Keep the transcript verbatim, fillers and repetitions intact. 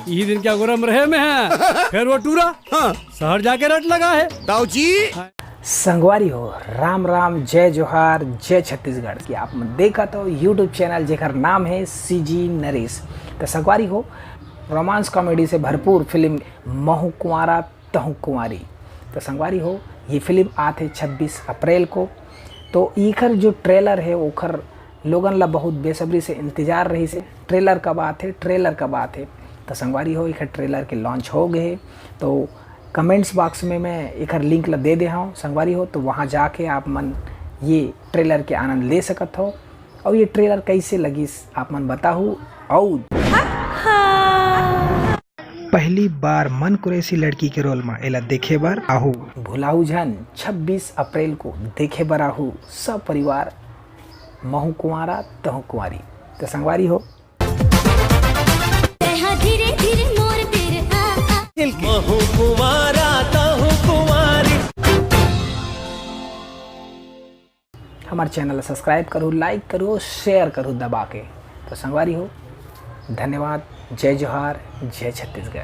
इही दिन के अगोरा म रहे में हे। फेर वो टूरा हाँ। शहर जाके रट लगा हे। दाऊ जी। संगवारी हो, राम राम, जय जोहार, जय छत्तीसगढ़। कि आप मन देखत हो YouTube चैनल जेकर नाम हे CG नरेश। त संगवारी हो, रोमांस कॉमेडी से भरपूर फिल्म महू कुंवारा तहु कुंवारी। त संगवारी हो, ये फिल्म आत हे छब्बीस अप्रैल को। तो इखर जो ट्रेलर हे ओखर लोगन ला बहुत बेसब्री से इंतजार रहिस हे, ट्रेलर कब आत हे, ट्रेलर कब आत हे। त संगवारी हो, इखर ट्रेलर के लॉन्च हो गए हे। तो कमेंट्स बॉक्स में मैं एखर लिंक ला दे दे हूँ संगवारी हो, तो वहाँ जाके आप मन ये ट्रेलर के आनंद ले सकत हो। और ये ट्रेलर कैसे लगिस आप मन बताहू। और पहली बार मन कुरैशी लड़की के रोल में एला देखे बर आहू। भुलाहू झन, छब्बीस अप्रैल को देखे बर आहू सब परिवार, महू कुंवारा तहु कुंवारी। तो संगवारी हो, तेहा धीरे धीरे मोर बेर आ, आ। महू कुंवारा तहु कुंवारी। हमारे चैनल ला सब्सक्राइब करू, लाइक करू, शेयर करू दबा के। तो संगवारी हो, धन्यवाद। जय जोहार, जय छत्तीसगढ़।